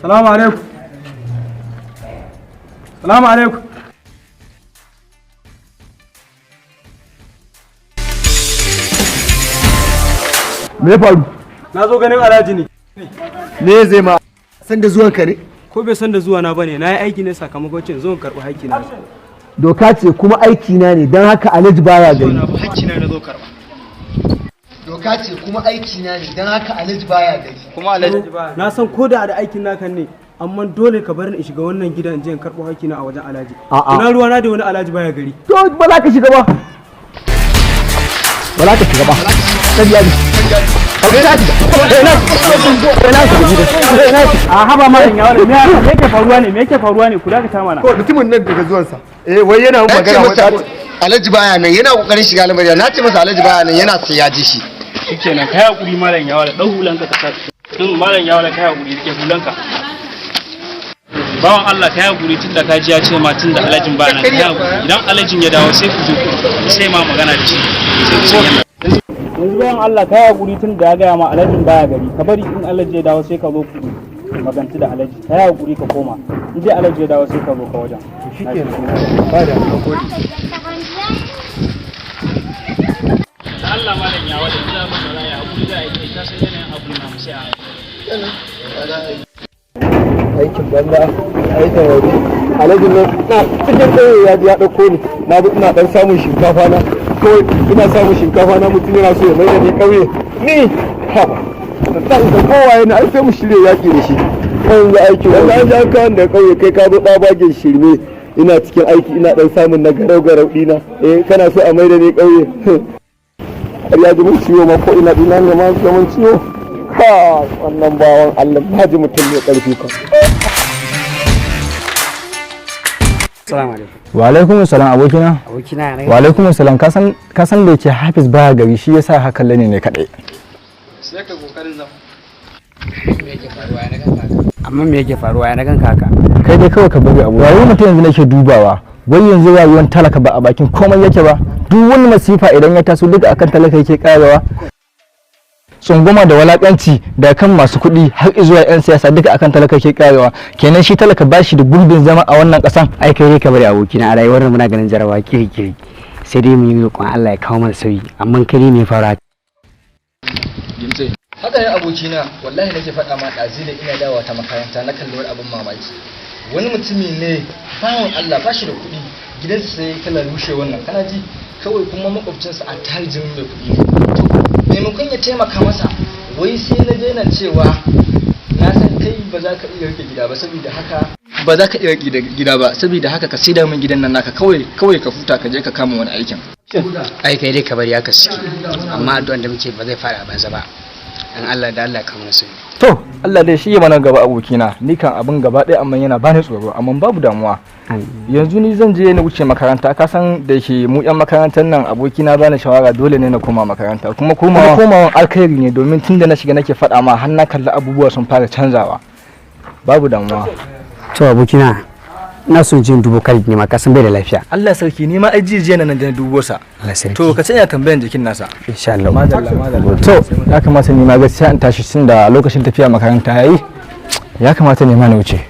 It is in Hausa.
Salamu alaikum. Salamu alaikum. Me ya faru? Na zo ganin Alhaji ne. Me zai ma? San da zuwan ka ne? Ko bai san da zuwa na bane, na yi aiki ne sakamakon cin zo in karɓi haƙƙi na. Doka ce kuma aiki na ne, don haka Alhaji baya gari. Haƙƙi na zo karɓa. Doka ce kuma aiki na ne, don haka Alhaji baya gari. Kuma Alhaji na san ko da da aikin naka ne, amma dole ka bar ni in shiga wannan gidan in je in karɓo haƙƙi na a wajen Alhaji. A'a. Ina ruwa na da wani Alhaji baya gari. To ba za ka shiga ba. Ba za ka shiga ba. Sai ya ji. A haba malam ya wani, me yake faruwa ne? Me yake faruwa ne? Ku dakata mana. Mutumin nan daga zuwansa. Eh, wai yana mun magana wata. Alhaji baya nan, yana kokarin shiga lamarin. Na ce masa Alhaji baya nan, yana sai ya ji shi. Shikenan, kai hakuri malam ya wala, dau hulanka ka sa. Tun malam ya wala, kai hakuri, rike hulanka. Bawan Allah, kai hakuri, tunda ka ji ya ce ma tunda Alhajin baya nan, kai hakuri. Idan Alhajin ya dawo sai ku zo sai ma magana da shi. Sai ku san yanda. Yanzu bawan Allah, kai hakuri, tun da ya gaya ma Alhajin baya gari, ka bari in Alhaji ya dawo sai ka zo ku magantu da Alhaji. Kai hakuri ka koma. In dai Alhaji ya dawo sai ka zo ka wajen. Shikenan. Ba da hakuri. Da Allah malam ya wada, ina ba za ya hakuri da yake ka san yanayin abun nan sai a Aikin banza, aikin waje. Alhaji nan na cikin ƙauye ya ji ya ɗauko ni. Na bi ina ɗan samun shinkafa na. Kawai ina samun shinkafa na, mutum yana so ya mai da ni ƙauye. Ni ha da da kowa yana ai sai mu shirya yaƙi da shi. Kan ya aiki wanda an ji an kawo da ƙauye, kai ka zo ɗabagen shirme. Ina cikin aiki ina ɗan samun na garau garau ɗina. Eh, kana so a mai da ni ƙauye. Har ya ji mun ciwo ma, ko ina ɗina ne ma ya mun ciwo. Ka wannan bawan Allah, na ji mutum mai ƙarfi ka. Assalamu alaikum. Wa alaikum salam, abokina. Abokina ya Wa alaikum salam. Ka san da yake Hafiz baya gari, shi yasa haka lane ne kadai. Sai ka kokarin zama. Me yake faruwa ya na ganka haka? Amma me yake faruwa ya na ganka haka? Kai dai kawai ka bari abu. Rayuwar mutum yanzu nake dubawa. Wai yanzu rayuwar talaka ba a bakin komai yake ba. Duk wani masifa idan ya taso duka akan talaka yake karewa. Tsunguma da walakanci da kan masu kuɗi har zuwa 'yan siyasa duka akan talaka yake karewa. Kenan shi talaka ba shi da gurbin zama a wannan ƙasan. Ai kai dai ka bari abokina, a rayuwar nan muna ganin jarabawa kiri-kiri. Sai dai mu yi roƙon Allah ya kawo mana sauyi, amma kai dai me ya faru haka? Gimtse. Haka ne abokina, wallahi nake faɗa ma, ɗazu da ina dawowa ta makaranta na kalli wani abin mamaki. Wani mutumi ne bawan Allah, ba shi da kuɗi, gidansa sai kala rushe wannan, kana ji, kawai kuma makwabcinsa a tajirin mai kuɗi ne. To maimakon ya taimaka masa, wai sai na daina cewa na san kai ba za ka iya rike gida ba, saboda haka ba za ka iya rike gida ba, saboda haka ka saida min gidan nan naka kawai, kawai ka huta ka je ka kama wani aikin. Ai kai dai ka bari haka suke. Amma addu'an da muke ba zai fara a banza ba. Dan Allah da Allah ya kawo mana sauyi. To Allah dai shi ya mana gaba abokina. Ni kan abin gaba ɗaya amma yana bani tsoro, amma babu damuwa. Yanzu ni zan je na wuce makaranta, ka san da yake mu yan makarantar nan, abokina bani shawara dole ne na koma makaranta, kuma komawan alkhairi ne, domin tunda na shiga nake faɗa ma har na kalli abubuwa sun fara canzawa. Babu damuwa. To abokina, ina son jin dubo Khalid ne ma, ka san bai da lafiya. Allah sarki, ni ma ai jijiya nan da na dubo sa. Allah sarki. To ka tsaya tambayan jikin nasa. Insha Allah. Madalla madalla. To ya kamata ni ma gaskiya in tashi tun da lokacin tafiya makaranta yayi. Ya kamata ne ma na wuce.